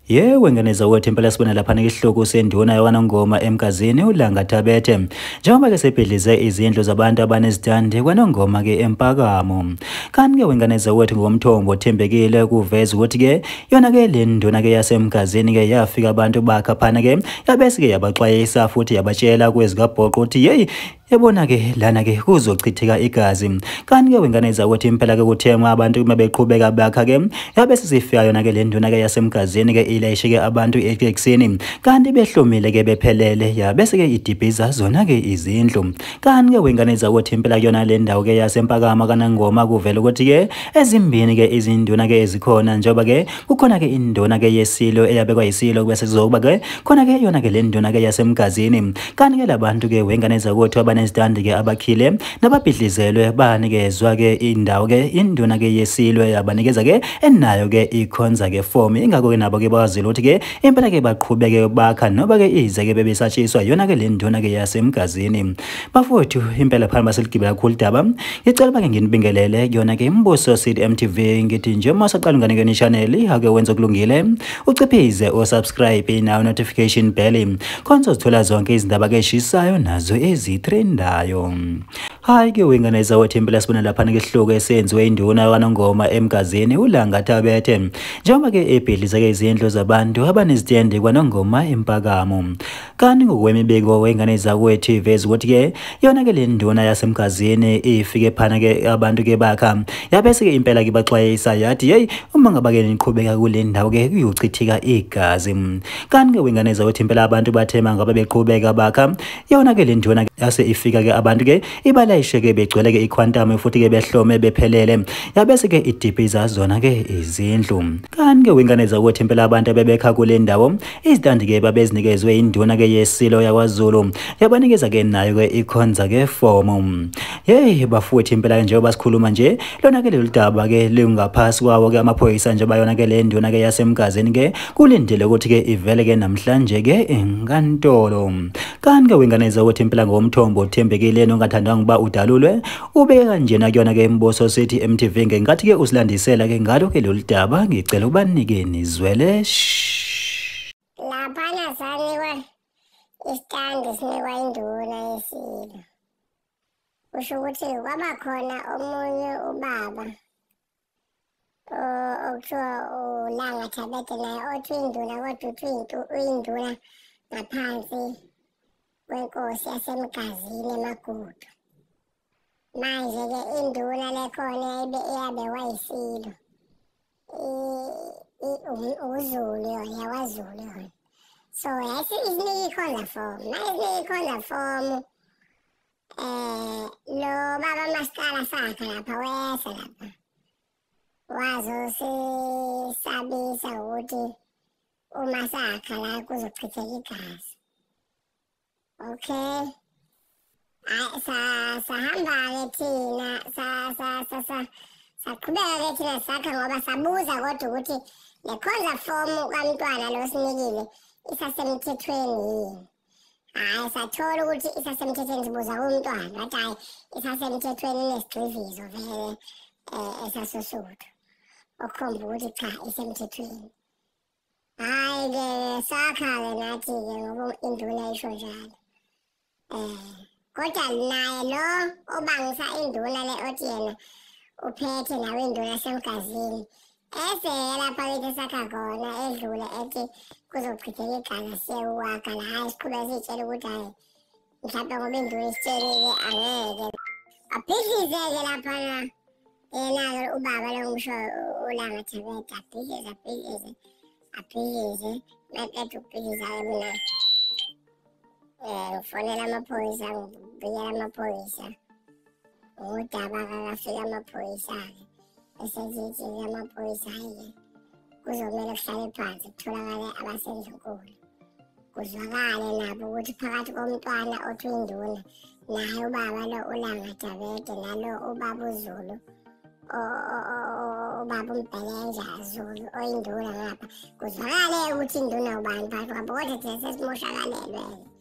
Yewe ngane zawethu, impela sibona lapha isihloko senduna yakwaNongoma eMgazini uLanga Thabethe, njengoba ke sebhidlize izindlu zabantu abanezitandi kwaNongoma ke eMpakamo. Kanti ke wengane zawethu, ngomthombo othembekile kuveza ukuthi ke yona ke le nduna ke yaseMgazini ke yafika abantu bakha phana ke, yabese ke yabaxwayisa futhi yabatshela kwezikabhoqo ukuthi yeyi, yabona ke lana ke kuzochitheka igazi. Kanti ke wengane zawethu, impela ke kuthema abantu uma beqhubeka bakha ke, yabe sesifika yona ke le nduna ke yaseMgazini ke ilayishe ke abantu etekisini, kanti behlomile ke bephelele, yabese ke idibhiza zona ke izindlu. Kanti ke wengane zawethu, impela kuyona le ndawo ke yaseMpakama kaNongoma kuvela ukuthi ke ezimbini ke izinduna ke ezikhona, njengoba ke kukhona ke induna ke yesilo eyabekwa yisilo, bese kuzokuba ke khona ke yona ke le nduna ke yaseMgazini. Kanti ke labantu ke wengane zawethu abanezitandi ke abakhile nababhidlizelwe banikezwa ke indawo ke induna ke yesilo yabanikeza ke enayo ke ikhonza ke form, ingakho ke nabo ke bazile ukuthi ke impela ke baqhubeke bakha noba ke ize ke bebesatshiswa yona ke le nduna ke yaseMgazini. Bafowethu, impela phambi baseligibela kakhulu daba, ngicela bake nginibingelele kuyona ke Mbuso City MTV, ngithi nje uma usaqala ungane kuyona channel ake wenze okulungile, uciphize usubscribe nayo notification bell khona uzothola zonke izindaba ke eshisayo nazo ezitrendayo. Hayi ke wengane zawethu, impela sibona lapha ke isihloko esenziwe induna yakwaNongoma eMgazini uLanga Thabethe, njengoba ke ebhidliza ke izindlu zabantu abanezitende kwaNongoma eMpakamo. Kanti ngokwemibiko wengane zakwethu iveza ukuthi ke yona ke le nduna yaseMgazini ifike phana ke abantu ke bakha, yabese ke impela ke baxwayisa yathi hey, uma ngaba ke niqhubeka kule ndawo ke kuyochithika igazi. Kanti ke wengane zawethu, impela abantu bathema ngabe beqhubeka bakha, yona ke le nduna yase ifika ke abantu ke ibalayishe ke begcwele ke iquantum futhi ke behlome bephelele, yabese ke idibhiza zona ke izindlu. Kanti ke wengane zawethu, impela abantu abebekha kule ndawo izitandi ke babezinikezwe induna ke yesilo yakwaZulu, yabanikeza ke nayo ke ikhonza ke form. Hey bafowethu, impela njengoba sikhuluma nje lona ke lolu daba ke lingaphasi kwawo ke amaphoyisa, njengoba yona ke le nduna ke yaseMgazini ke kulindele ukuthi ke ivele ke namhlanje ke enkantolo. Kanti ke wengane zawethu, impela ngomthombo othembekile nongathandanga uba udalulwe ubeke kanjena kuyona ke Mbuso City MTV ngenkathi ke usilandisela ke ngalo ke lolu daba, ngicela ubanike nizwele. Laphana sanikwa isitandi sinikwa induna yesilo. Kusho ukuthi kwaba khona omunye ubaba okuthiwa uLanga Thabethe, naye othi induna, kodwa uthi uyinduna ngaphansi kwenkosi yaseMgazini eMagudu. Manje-ke induna lekhona eyabekwa yisilo uZulu yona, yakwaZulu yona. So isinika ikhonza form, nayisinika ikhonza form lo baba masiqala sakha lapha wesa lapha wazosisabisa ukuthi uma sakha la kuzochitheka igazi. Okay, sahamba-ke thina saqhubeka-ke thina sakha, ngoba sabuza kodwa ukuthi le khonza fomu kamntwana lo sinikile isasemthethweni yini. Hhayi, sathola ukuthi isasemthethweni, sibuza kumntwana wathi hhayi isasemthethweni, inesigxivizo vele esasosuthu okukhomba ukuthi cha isemthethweni. Hhayi-ke sakha-ke nathi-ke ngoba induna isho njalo. Kodwa naye lo obangisa induna le othi yena uphethe nawe induna yaseMgazini, eseke lapha kithi sakha khona edlule ethi kuzochitheka igazi siye ukwakha la. Hhayi, siqhubeke siy'tshela ukuthi hhayi mhlawumbe ngoba induna isitshelile angeke abhidlize-ke laphana. Yena-ke ubaba lo ngisho uLanga Thabethe abhidlize abhidlize abhidlize, maqeda ukubhidliza-ke mina ngifonela amaphoyisa, ngibikela amaphoyisa ngodaba-ke. Akafika amaphoyisa-ke esesithi amaphoyisa hhayi-ke kuzomele kuhlale phansi kutholakale abasendlunkulu, kuzwakale nabo ukuthi phakathi komntwana othi induna naye ubaba lo uLanga Thabethe nalo ubaba uZulu ubaba uMbhelenja Zulu oyinduna ngapha, kuzwakale ukuthi induna ubani phakathi kwabo, kodwa thina sesimoshakalelwe.